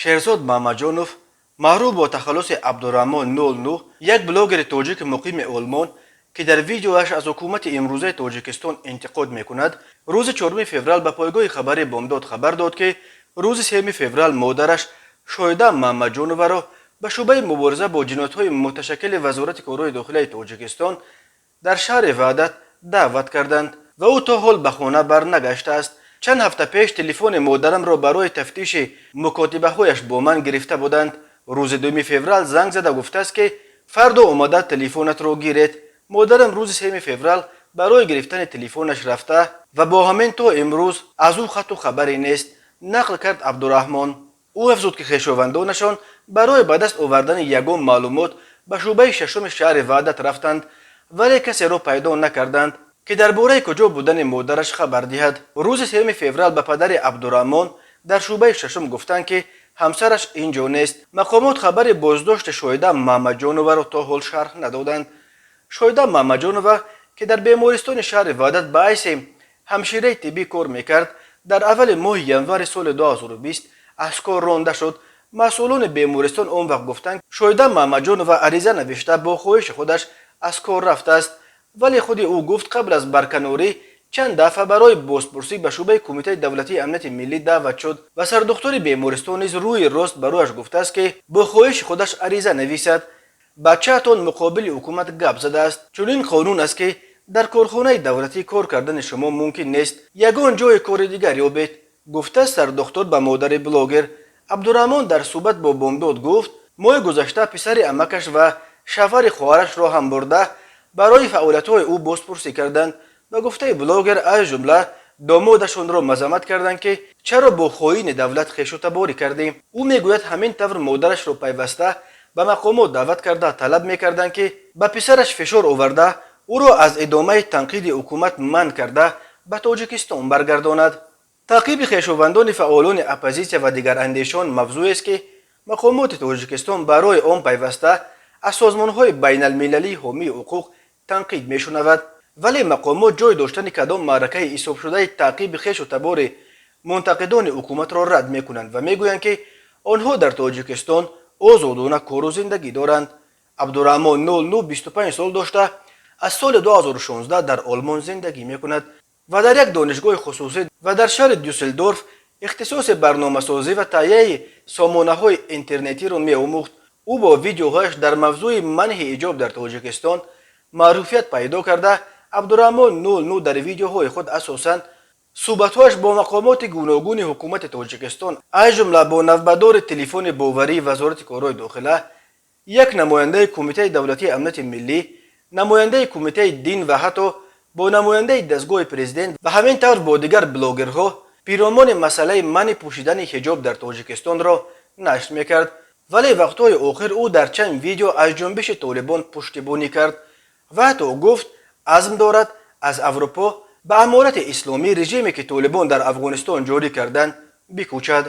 Шерзод Мамаҷонов, маъруф бо тахаллуси Абдураҳмон 09, як блогери тоҷики муқими Олмон, ки дар видеоаш аз ҳукумати имрӯзаи Тоҷикистон интиқод мекунад, рӯзи 4 феврал ба пойгоҳи хабари Бомдод хабар дод, ки рӯзи 3 феврал модараш Шоҳида Мамаҷоноваро ба шӯъбаи мубориза бо ҷиноятҳои муташаккили Вазорати корҳои дохилаи Тоҷикистон дар шаҳри Ваҳдат даъват карданд ва ӯ то ҳол ба хона барнагаштааст. Чанд ҳафта пеш телефони модарамро барои тафтиши мукотибаҳояш бо ман гирифта буданд. Рӯзи 2 феврал занг зада гуфтааст, ки фардо омада телефонатро гиред. Модарам рӯзи 3 феврал барои гирифтани телефонаш рафта ва бо ҳамин то имрӯз аз ӯ хату хабаре нест, нақл кард Абдураҳмон. Ӯ афзуд, ки хешовандонашон барои ба даст овардани ягон маълумот ба шӯъбаи шашуми шаҳри Ваҳдат рафтанд, вале касеро пайдо накарданд, ки дар бораи куҷо будани модараш хабар диҳад. Рӯзи 3 феврал ба падари Абдураҳмон дар шӯъбаи шашум гуфтанд, ки ҳамсараш ин ҷо нест. Мақомот хабари боздошти Шоҳида Мамаҷоноваро то ҳол шарҳ надоданд. Шоҳида Мамаҷонова, ки дар бемористони шаҳри Ваҳдат ба ҳайси ҳамшираи тиббӣ кор мекард, дар аввали моҳи январи соли 2020 аз кор ронда шуд. Масъулони бемористон он вақт гуфтанд, Шоҳида Мамаҷонова ариза навишта, бо хоҳиши худаш аз кор рафтааст, вале худи ӯ гуфт, қабл аз барканорӣ чанд дафъа барои бозпурсӣ ба шӯъбаи Кумитаи давлатии амнияти миллӣ даъват шуд ва сардухтури бемористон низ рӯи рост барояш гуфтааст, ки бо хоҳиши худаш ариза нависад. Бачаатон муқобили ҳукумат гап задааст. Чунин қонун аст, ки дар корхонаи давлатӣ кор кардани шумо мумкин нест. Ягон ҷои кори дигар ёбед, гуфтааст сардухтур ба модари блогер. Абдураҳмон дар суҳбат бо Бомдод гуфт, моҳи гузашта писари амакаш ва шавҳари хоҳарашро ҳам бурда, барои фаъолиятҳои ӯ бозпурсӣ карданд. Ба гуфтаи блогер, аз ҷумла домодашонро мазаммат карданд, ки чаро бо хоини давлат хешутаборӣ кардем. Ӯ мегӯяд, ҳамин тавр модарашро пайваста ба мақомот даъват карда, талаб мекарданд, ки ба писараш фишор оварда, ӯро аз идомаи танқиди ҳукумат манъ карда, ба Тоҷикистон баргардонад. Таъқиби хешовандони фаъолони оппозитсия ва дигарандешон мавзӯест, ки мақомоти Тоҷикистон барои он пайваста аз созмонҳои байналмилалии ҳомии ҳуқуқ танқид мешунавад, вале мақомот ҷой доштани кадом маъракаи ҳисобшудаи таъқиби хешу табори мунтақидони ҳукуматро рад мекунанд ва мегӯянд, ки онҳо дар Тоҷикистон озодона кору зиндагӣ доранд. Абдураҳмон 09 25 сол дошта, аз соли 2016 дар Олмон зиндагӣ мекунад ва дар як донишгоҳи хусусӣ ва дар шаҳри Дюссельдорф ихтисоси барномасозӣ ва таҳияи сомонаҳои интернетиро меомӯхт. Ӯ бо видеоҳояш дар мавзӯи манъи ҳиҷоб дар Тоҷикистон маъруфият пайдо карда. Абдураҳмон 09 дар видеоҳои худ асосан суҳбатҳояш бо мақомоти гуногуни ҳукумати Тоҷикистон, аз ҷумла бо навбатдори телефони боварии Вазорати корҳои дохила, як намояндаи Кумитаи давлатии амнияти миллӣ, намояндаи Кумитаи дин ва ҳатто бо намояндаи дастгоҳи президент ва ҳамин тавр бо дигар блогерҳо пиромони масъалаи манъи пӯшидани ҳиҷоб дар Тоҷикистонро нашр мекард. Вале вақтҳои охир ӯ дар чанд видео аз ҷунбиши Толибон пуштибонӣ кард ва ҳатто гуфт, азм дорад аз Аврупо ба Аморати Исломӣ, режиме ки Толибон дар Афғонистон ҷорӣ карданд, бикӯчад.